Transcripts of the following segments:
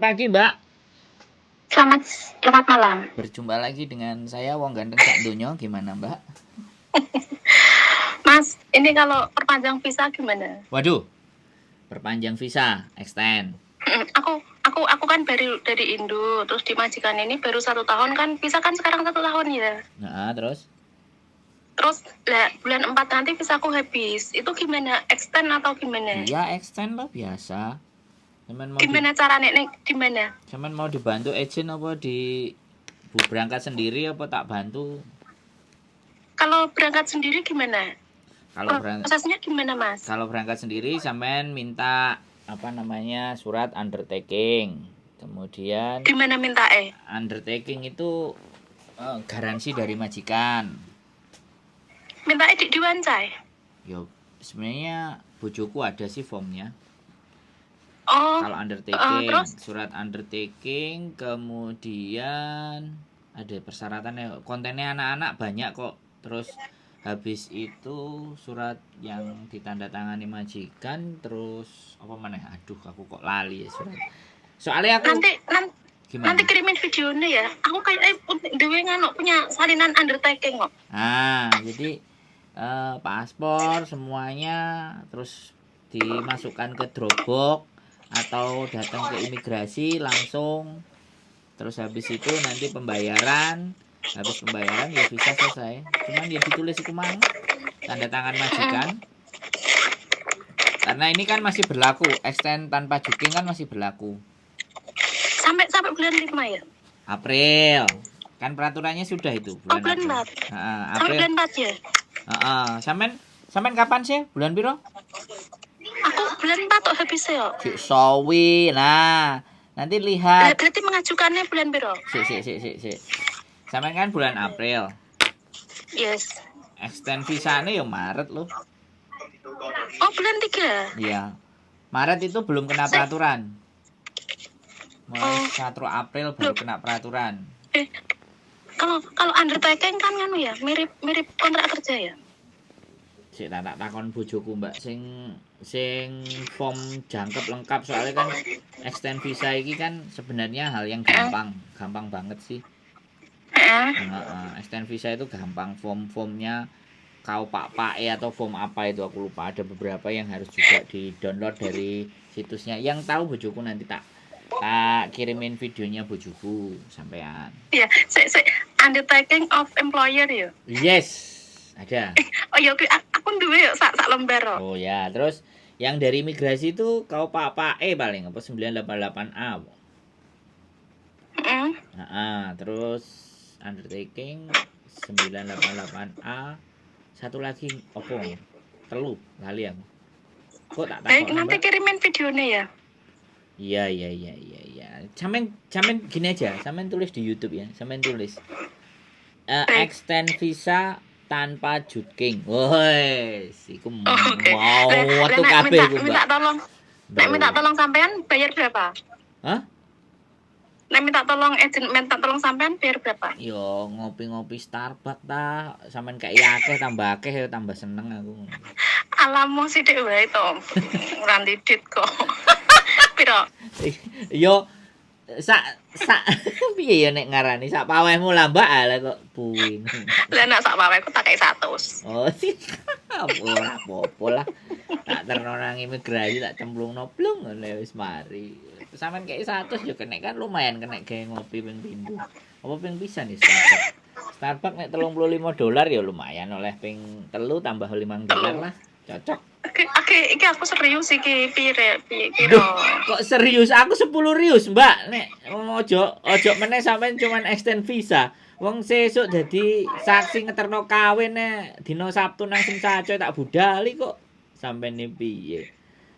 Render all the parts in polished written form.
pagi, Mbak. Selamat selamat malam. Berjumpa lagi dengan saya, Wong Ganteng Sak Donya. Gimana, Mbak? Mas, ini kalau perpanjang visa gimana? Waduh. Perpanjang visa, extend. Aku kan baru dari Indo, terus di majikan ini baru 1 tahun kan, visa kan sekarang 1 tahun ya. Nah, terus? Terus lah bulan 4 nanti visaku habis. Itu gimana? Extend atau gimana? Iya, extend lah biasa. Sampean mau di, Gimana caranya nih? Di mana? Sampean mau dibantu agent apa di Bu berangkat sendiri apa tak bantu? Kalau berangkat sendiri gimana? Kalau berangkat Prosesnya gimana, Mas? Kalau berangkat sendiri, sampean minta apa namanya, surat undertaking. Kemudian Di mana minta eh? Undertaking itu garansi dari majikan. Minta di Wan Chai. Yo, sebenarnya bojoku ada sih formnya. Oh, Kalau undertaking, terus? Surat undertaking, kemudian ada persyaratannya, kontennya anak-anak banyak kok. Terus habis itu surat yang ditandatangani majikan, terus apa mana? Aduh, aku kok lali ya surat. Soalnya aku Nanti nanti gimana? Nanti kirimin videonya ya. Aku kayak dewe nganu punya salinan undertaking kok. Ah, jadi paspor semuanya terus dimasukkan ke Dropbox atau datang ke imigrasi langsung. Terus habis itu nanti pembayaran, habis pembayaran ya visa selesai. Cuman ya ditulis iku mang tanda tangan majikan. Karena ini kan masih berlaku, extend tanpa juking kan masih berlaku. Sampai sampai bulan 5 ya? April. Kan peraturannya sudah itu. Oh, bulan April. 4. Heeh, Sampai April. bulan 4 ya? Heeh, sampean sampean kapan sih? Bulan piro? Aku bulan 4 kok habis ya. Sik sawi. Nah, nanti lihat. Berarti mengajukannya bulan piro? Sik sik sik sik sik. Sampean kan bulan April. Yes. Extend visanya ya Maret loh. Oh, bulan 3. Iya. Maret itu belum kena peraturan. Mulai 1 April baru kena peraturan. Eh, kalau kalau undertaking kan nganu ya, mirip mirip kontrak kerja ya. Sik tak tak takon bojoku, Mbak, sing sing form jangkep lengkap, soalnya kan extend visa iki kan sebenarnya hal yang gampang, gampang banget sih. Heeh, extend visa itu gampang, form-formnya kau pak pak e atau form apa itu aku lupa, ada beberapa yang harus juga di download dari situsnya. Yang tahu bojoku, nanti tak tak kirimin videonya bojoku sampean. Iya, sik sik, undertaking of employer ya. Yes, ada. Oh iya, aku duwe ya sak sak lembar kok. Oh ya, terus yang dari imigrasi itu kau pak pak e paling apa 988A. Nah, terus undertaking 988A, satu lagi opo, telu lali aku kok tak Baik, takon. nanti Mbak. Kirimin videonya ya. Iya. Sampean sampean gini aja, sampean tulis di YouTube ya, sampean tulis Baik. Extend visa tanpa jutking. Woi, iku Oh, oke. mau Lah, lah, waktu nek kabeh minta, iku, minta Mbak. tolong, nek minta tolong sampean bayar berapa? Hah? Nek minta tolong agent, minta tolong sampean bayar berapa? Yo ngopi-ngopi Starbucks ta, sampean kayak akeh tambah akeh ya tambah seneng aku. Alamu sithik wae to. Ora ndidit kok. Piro? Yo sak sak piye ya nek ngarani sak pawehmu lah, Mbak, ala kok puwing. Lah nek sak pawehku tak kei 100. Oh, ora apa-apa lah. Tak terno nang imigrasi tak cemplungno plung ngono wis mari. Sampeyan kei 100 yo kena kan lumayan, kena gawe ngopi ping pindho. Apa ping pisan nih Starbucks? Starbucks nek 35 dolar ya lumayan, oleh ping telu tambah 5 dolar lah. Cocok. Oke, iki aku serius iki, pire piye Duh, piro? Kok serius? Aku 10 rius, Mbak. Nek ojo ojo meneh sampean cuman extend visa. Wong sesuk dadi saksi ngeterno kawin nek dina Sabtu nang Tsim Sha Tsui tak budali kok. Sampean ni piye?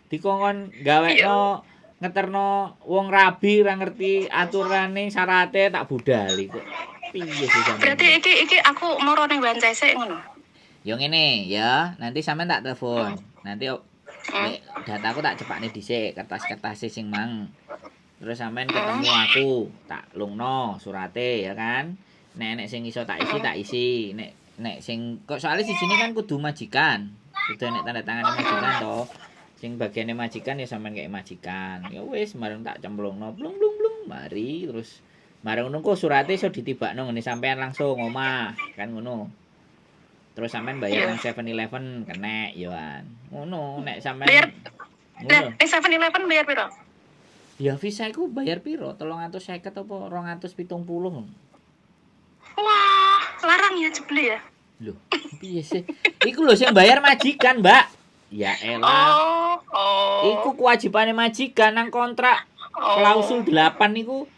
Dikongkon gawekno ngeterno wong rabi ra ngerti aturane syarate tak budali kok. Piye sih sampean? Berarti iki iki aku moro ning Wan Chai sik ngono. Yo ngene ya, nanti sampean tak telepon. Nanti nek dataku tak cepakne dhisik, kertas-kertas sing mang. Terus sampean ketemu aku, tak lungno surate ya kan. Nek nek sing iso tak isi, tak isi. Nek nek sing kok soalnya di sini kan kudu majikan. Kudu nek tanda tangane majikan toh. Sing bagiane majikan ya sampean kei majikan. Ya wis, bareng tak cemplungno, blung blung blung, mari. Terus bareng ngono kok surate iso ditibakno ngene sampean langsung omah, kan ngono. Terus sampean bayar nang 7-Eleven kenek yo an. Ngono nek sampean Bayar ngono. Nah, ning 7-Eleven bayar piro? Ya visa iku bayar piro? 350 apa 270. Wah, larang ya jebule ya. Loh, piye sih? Iku lho sing bayar majikan, Mbak. Ya elah. Oh. Iku kewajibane majikan nang kontrak klausul 8 iku,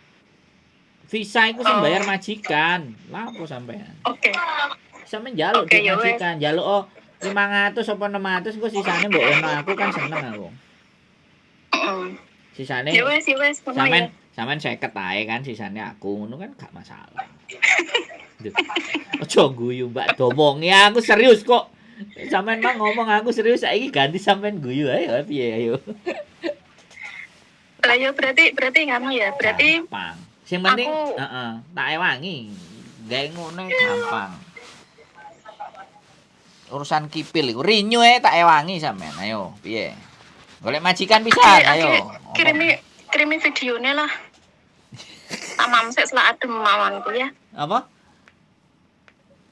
visa iku sing bayar majikan. Lah apa sampean? Oke. Sampean njaluk Oke, duit ya wes. majikan, njaluk oh 500 apa 600, engko sisane mbok ono aku kan seneng aku. Sisane Ya wes, ngono sampean ya. Sampean 50 ae kan, sisane aku, ngono kan gak masalah. Duh. Ojo guyu, Mbak, domongi aku serius kok. Sampean mah ngomong aku serius, saiki ganti sampean guyu, ayo piye ayo. Lah ya berarti berarti nganu ya, berarti Gampang. Sing penting heeh, tak ewangi. Gawe ngono gampang. Urusan kipil iku renew ae tak ewangi sampean. Ayo, piye? Golek majikan pisan, ayo. Kirimi kirimi videonya lah. Tak mam sik selak adem mamanku ya. Apa?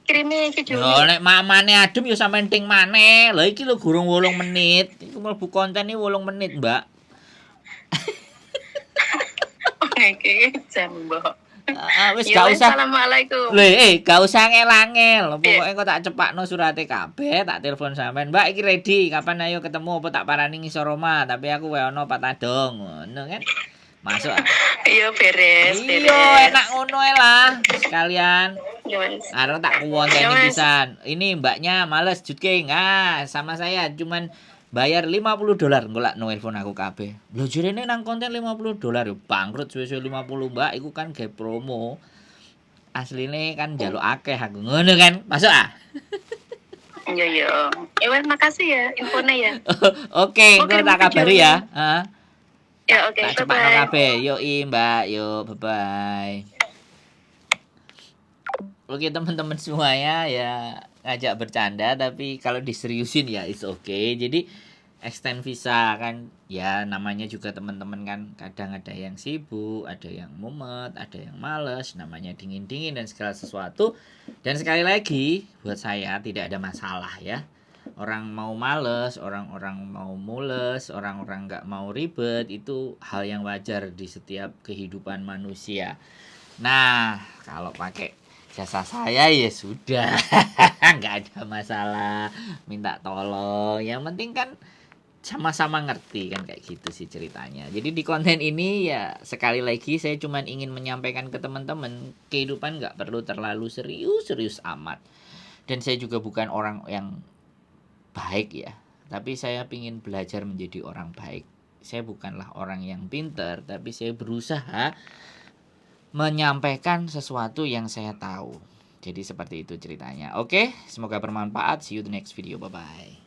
Kirimi Yo videonya. nek mamane adem ya sampean ting maneh. Lha iki lho gurung 8 menit. Iku mlebu konten iki 8 menit, Mbak. Iki jam, Mbok. Ah, wis Ya gak wes, usah. Assalamualaikum. Lho, gak usah ngel-angel. Pokoke engko tak cepakno surate kabeh, tak telepon sampean. Mbak, iki ready, kapan ayo ketemu apa tak parani ngisor omah, tapi aku wae ono patadong. Ngono kan. Masuk ah. Iya beres, beres. Iya, enak ngono ae lah. Sekalian. Ya wes. Arep tak kuwonteni Ya wes. pisan. Ini mbaknya males jutking. Ah, sama saya cuman bayar $50 golek nelpon aku kabeh. Lho jarene nang konten $50 yo bangkrut suwe-suwe 50, Mbak, iku kan gawe promo. Asline kan njaluk akeh aku. Ngono kan? Masuk ah? Iya iya. Ya wes, makasih ya infonya ya. Oke, Oh, engko kirim tak kabari videonya. ya. Heeh. Ya oke, Tak cepakno bye-bye. kabeh. Yoi, Mbak. Yo, bye-bye. Oke, teman-teman semuanya ya, ngajak bercanda tapi kalau diseriusin ya it's okay. Jadi extend visa kan ya namanya juga teman-teman kan kadang ada yang sibuk, ada yang mumet, ada yang males, namanya dingin-dingin dan segala sesuatu. Dan sekali lagi buat saya tidak ada masalah ya. Orang mau males, orang-orang mau mules, orang-orang nggak mau ribet, itu hal yang wajar di setiap kehidupan manusia. Nah, kalau pakai jasa saya ya sudah, nggak ada masalah, minta tolong. Yang penting kan sama-sama ngerti kan, kayak gitu sih ceritanya. Jadi di konten ini ya sekali lagi saya cuman ingin menyampaikan ke teman-teman, kehidupan nggak perlu terlalu serius-serius amat. Dan saya juga bukan orang yang baik ya, tapi saya ingin belajar menjadi orang baik. Saya bukanlah orang yang pinter, tapi saya berusaha menyampaikan sesuatu yang saya tahu. Jadi seperti itu ceritanya. Oke, semoga bermanfaat. See you the next video. Bye-bye.